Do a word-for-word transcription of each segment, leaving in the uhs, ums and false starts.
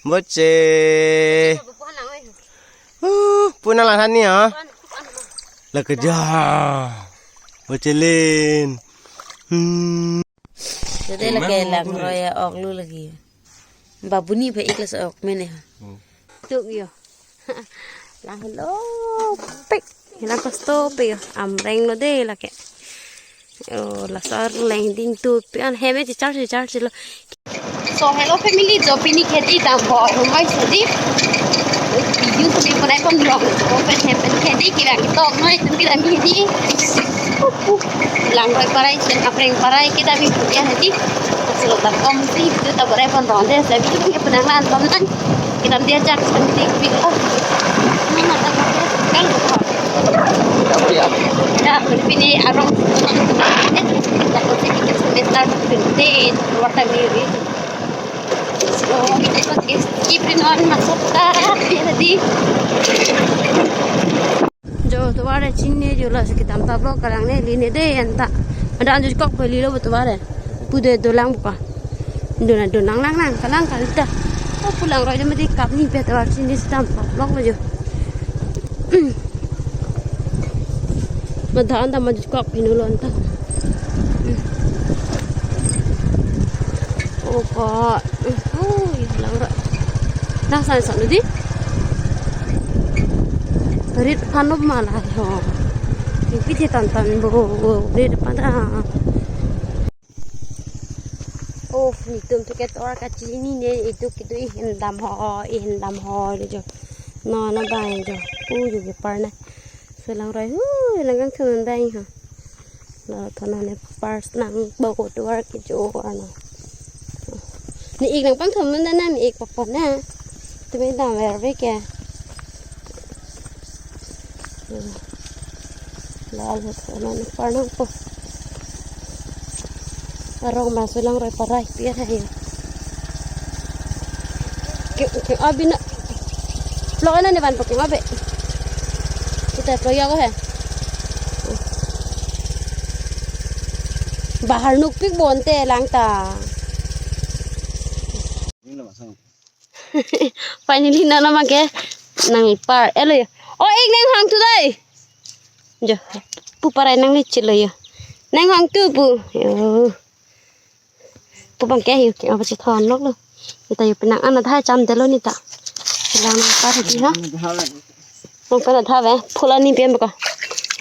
Boche. Uh, puna lang than ni ha. La keja. Boche lin. Hmm. Tode lake langroi ok lo lagi. Babuni phe ik las ok mene ha. Hmm. Tuk yo. Lang lo pik. Lang kosto pik yo. Amreng lo de lake. Oh, laso arleng ding tu pi an hem e chichar chichar chilo. So hello family, jo pini kheti dam ho, humai sudi. Video sudi parai kon long. Open hem pen kheti kira kitok noi tum kira midi. Langroi parai chen, apreng parai kita bi punya hedi. Silo ta kom si video ta parai kon long de. Sa video ke penang lan kom nan. Kita dia jak penting video. Mana tak kan. Ya, pini arong. Takut sedikit sebentar, sebentar, water mirip. So, kita pakai skip rin on masuk ta, ya, tadi. Jo, tovar chinine jo, la si kedam ta vlog kalang ne, line de anta. Ada anju kok beli lo tovar. Pude dolang buka. Dona donang lang nang kalang kalita. Oh, pulang roi jam di kap ni pet war sini sedang paplok aja. Madhan ta maju kok pinulon ta. Oh, kok. Oh, ya lang roi. Nah, san san di. Rit panup malah ho. Ini piti tan tan bo, bo, rit pan ta. Oh, nitum tu ke tovar kachinine, itum kitu ihin dam ho, ihin dam ho le jo. No, no bang jo. Pu jo ke par na. Selang roi hu, lang kangthum bang ho. La thon ne par nang bo tovar ke jo ano. Ne ik nang pangthum na, ne ik papon na. Tumi dam ver ve ke. Lal hot kono ni parnang po. Arong ma sulang roi parai pia hai. Ke, ke abi na. Lo ana ne ban pakai ngabe. Kita lo ya ko hai. Bahar nuk pik bonte lang ta. Finally, nana make nang par. Elo yo. Oh, ik nang hang tu dai. Jo, pu parai nang ni chilo yo. Nang hang tu pu. Yo. Pu bang ke yo ke apa chethon lok lo. Nita yo penang ana thai cham delo nita. Lang par di ha. Nang pernah thave, phola ni pem ka.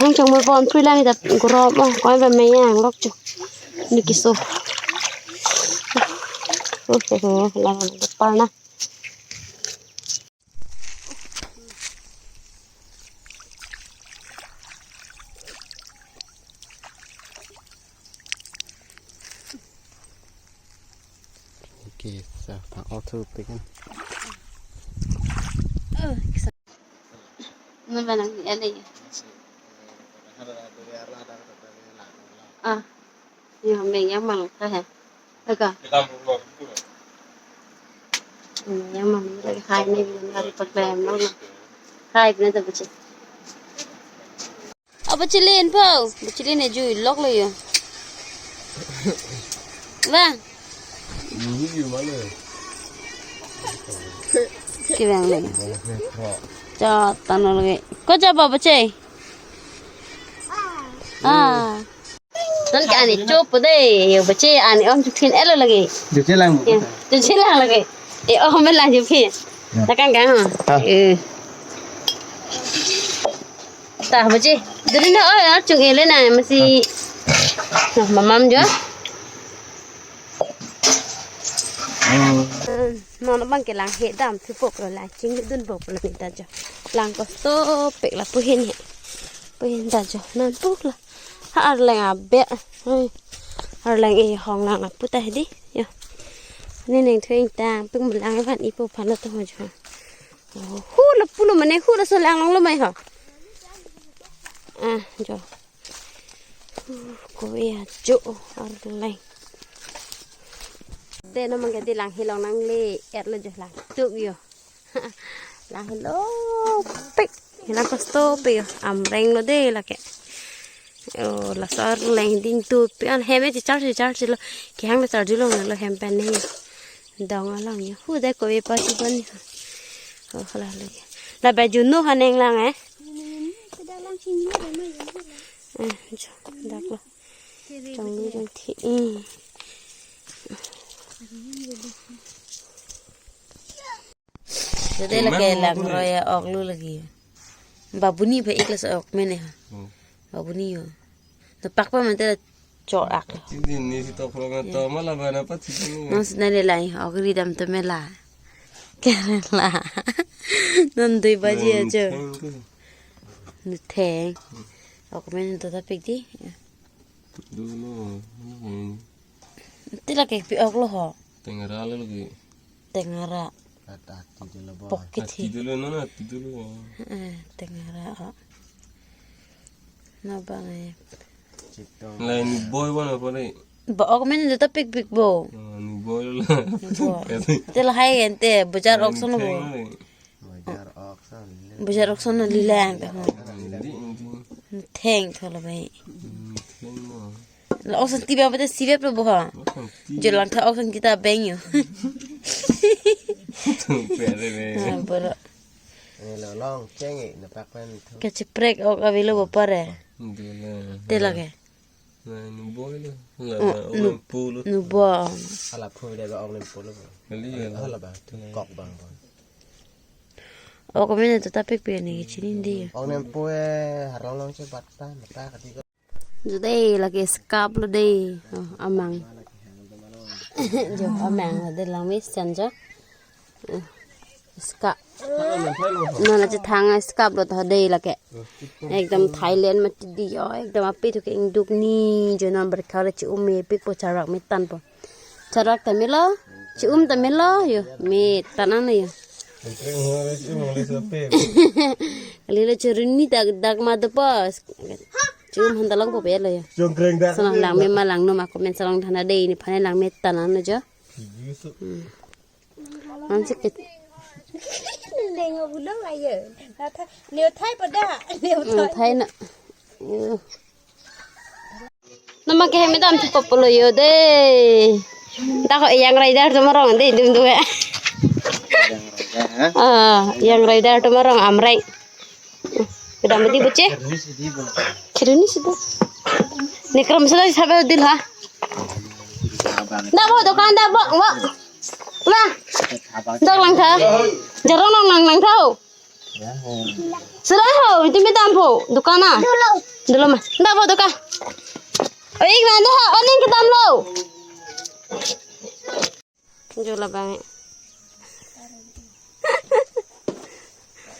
Hang chong mo pon phrui lang nita goro mo, koi ba meyang lok chu. Ni kiso. Oh, oh, oh, lang par na. Okay, so pang auto pick in. Nang ba nang ni ale. Ah. Yo, me yang mang ka hai. Aka. Yang mang lagi hai ni, yang hari pakai mang. Hai, pina ta bache. Apa chilin po? Chilin ne jui lok lo yo. Bang. Kibang le. Cha tano lagi. Ko cha ba bache? Ah. Ton ke ani chop de, yo bache ani om chuphin elo lagi. Bache lang. Yo, bache lang lagi. E om lang chuphin. Ya. Takang kang ha. Ah. Eh. Ta bache. Duri na oi ar chung ele na masi. Nah, mamam jo. Hmm. Non bang ke lang he dam thu pok lo, lang chingdun pok lo nita jo. Lang kosto pek la pu hin he. Pu hin ta jo. Non puk la. Ha arleng abe. Oi. Arleng e hong lang la pu ta hedi. Yo. Ni neng thu ingtang pek mulang van ipo phano to jo. Oh, hu la pu lo mane hu laso lang long lo mai ho. Ah, jo. Ko ya jo arleng. De no mangke di lang hilong nangle et lo jo lang tuk yo. Lang hilo pik. Hilang kosto pik yo. Amreng lo de lake. Oh, laso arleng ding tu pi an hem e chichar chichar chilo. Kehang le char julo lo hem pen ne. Dong along yo. Hu dai ko e pa si bon yo. Oh, la lagi. La baju nu haneng lang eh. Eh, jo, dak lo. Chong lu dong thi. Eh. Jadi lagi lang roi ok lu lagi. Babuni ba ik la so ok mene ha. Hmm. Babuni yo. Napak pa mante la chorak. Tidi ni si tok rong to mala bana pa tidi ni. Nang sinai le lai ok ridam to mela. Kerala. Non dui baji ajo. Theng ko. Nu theng. Ok men to ta pik di. Dulu. Ti lake pi ok lo ho. Tengara lo lagi. Tengara. Ati dulu ba. Pok ke thi. Ati dulu, nana ati dulu. Eh, tengara ho. Na bang eh. Lai ni boy ba na pare. Ba ok men do ta pik pik bo. Ah, ni boy la. Ni boy. Te lahai ente, bajar ok sono bo. Theng le. Bajar ok sono le. Bajar ok sono lilang ta ho. Di, di. Theng tho la bai. Hmm, theng mo. La ok san ti ba ba te sivep lo bo ha. Ok san ti. Jo langtha ok san kita beng yo. Tuh, pere le. Ah, boro. Ni lo long cheng e, napak pen thu. Kacheprek ok avelo bo pare. Dulu. Te lake. Nah, nu boy lo. La, mm, na nu, ok pulo. Nu bo. Ala phu de ba ok nem pulo. Kali ya. Ala ba, tu kok bang ba. Ok men to ta pik pik ni chini di. Ok nem pu e, harong long che bat ta, mata kati ko. Jodai lake skap lo dei. Oh, amang. Jo amang lo dei lang mes chan jo. Eh, skap. Nana chethang skap lo ta dei lake. Ekdom Thailand mati di yo, ekdom api thu ke ingduk ni jo non berkha le chi-um me pik po charak metan po. Charak ta melo, chi-um ta melo yo, metan an yo. Kali lo choruni dak dak ma do po. Chi-um han ta long po pe lo yo. Jongkreng dak. Salang lang me ma langno ma comment salang thana dei nephan lang metan an jo. Hmm. Ansi ke. Neng abulong ayo. Neo thai pada. Neo thai. Thai na. Yo. Nama ke hem dam thu kopolo yo dei. Ta ko yang rider tomorong dei dum dum ya. Ah, yang rider tomorong amreng. Kedam di buce. Keruni sidi. Ni kram sila sabe dil ha. Dak bo dukan dak bo. Wa. Wa. Dak langtha. Jarong nang nang langtha. Sila ho, itu mi dam po. Dukan na. Dulu ma. Dak bo dukan. Oi, ik na ha, oning kedam lo. Jo la bang.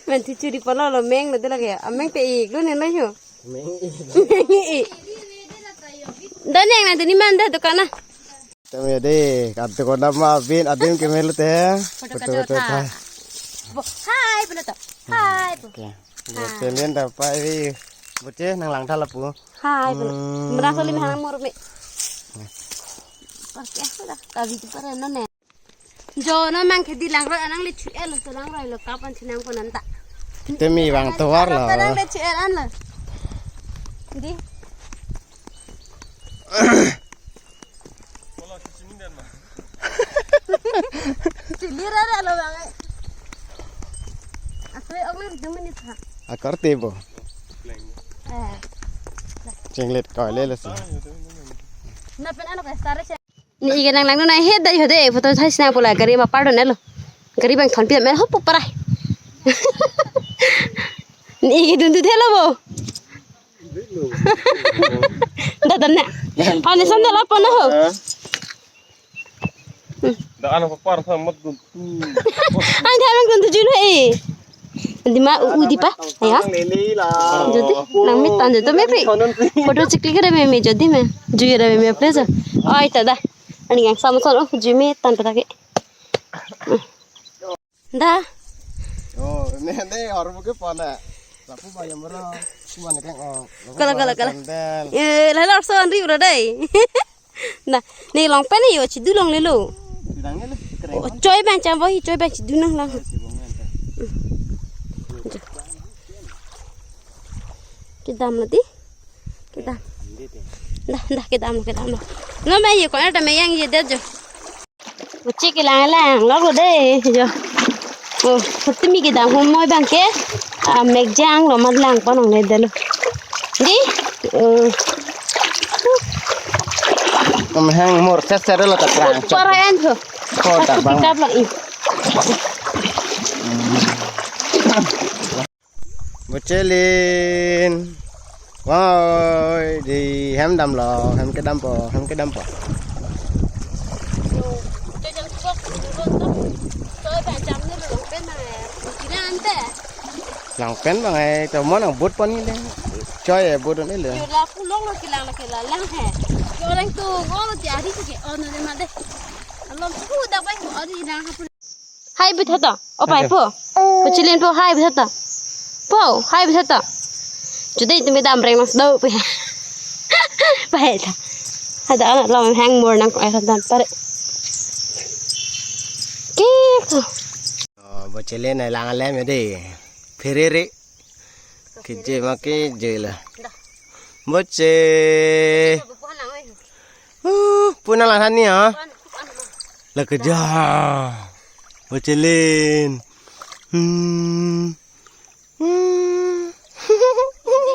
Men tu churi pala lo meng lo de lage. Ameng te ik lo ne na ho. Meng ik. Meng ik. Daniang na dini man dah dukan na. Tame de, katu ko nama bin adim ke melu te. Foto katu ta. Bo, hai, bolo to. Hai, bo. Oke. Bo, kalian dapat ini. Buce nang langtha lapu. Hai, bolo. Hmm. Merasa lima hang mor me. Pakai apa dah? Kabi tu pada none. Jo, no mang ke di lang roi, anang le chu el, so lang roi lo, kapan chinang ko nanta. Temi bang tovar lo. Anang le chu el an lo. Di. Chili rara lo bang. Aku ong le dum ni tha. Akar tebo. Eh. Chenglet ko le le si. Na pen ano ka star. Ni ik nang lang no na he da yo de photo thai sina pola gari ma pardon elo. Gari bang thon pi me ho pu parai. Ni ik dun du thelo bo. Da dan na. Ani sam da la pon ho. Da ano ko par sa mat dun tu. An thai lang dun tu jun he. Di ma u, u di pa. Aya. Lele la. Jodi, nang metan jodi me pi. Photo chikli kere me me jodi me. Juye re me me please. Oi ta da. Ani yang sama son oh ju metan patake. Da. Oh, ne ne or buke pana. Lapu bayam ro. Kuan keng oh. Kala, kala, kala. Sandal. Eh, lala so anri ro dai. Na, ne long pen yo chidu long lelo. Sidang ne le, keren. Oh, choi ban cham bo hi choi ban chidu nang lang. Chibong ne. Kedam lo di. Kedam. Dah, dah kedam lo, kedam lo. No me ye ko eta me yang ye de jo. Uchik kelang lang lok lo dei jo. Oh, putimi kedam hom moi abang ke. Ah, mekjang lo mat lang pon ong ne dalo. Di? Oh. Om hang mor set set lo ta prang chok. Para en tho. Ko ta bang. Pick up lang i. Bochelin. Woi, di hem damlo, hem kedampo, hem kedampo. Langpen bang ai, to mo nang but pon ni le. Choi ai but ni le. Yo la pulong lo kelang lo kela lang he. Yo lang tu ngol lo dia di ke ono de ma de. Alom pu da bai mo di lang ha pu. Hai butha to. O pai po. Bochelin po hai butha to. Po hai butha to. Judai tumi dam reng mas do pe. Pai ta. Hada ana lom hang mor nang ko ai dam pare. Ke ko. Oh, bochelin ai lang alem ya dei. Pherere. Keje ma keje la. Boche. Uh, puna lang than ni ha. La keja. Bochelin. Hmm. Hmm.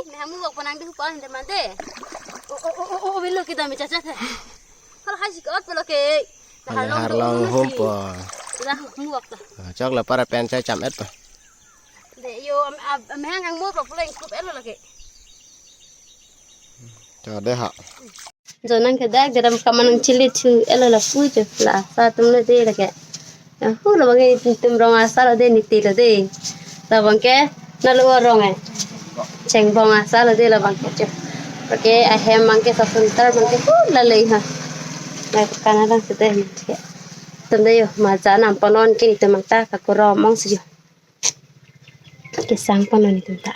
Ini hamu wak panang di hupa hinde mande. Oh, oh, oh, oh, oh, belo kita mecaca teh. Kalau hai sikot pelo ke. Hal harlong humpo. Dah muak ta. Chok la para pen chai cham et pa. De yo am am hang ang mo pa pulang kup elo lagi. Chok de ha. Jo nang ke dak daram kamanung chili chu elo la pu chu la sa tum le de lagi. Hu lo bang itum rong asar lo de niti lo de. La bang ke na lo rong eh. Chengbong asar lo de la bang ke chu. Oke ahem bang ke sasuntar bang ke hu la lei ha. Na kana dang sete ni. Tum de yo maja nam panon ke itum ta ka koro mong si yo. Kesang panon itum ta.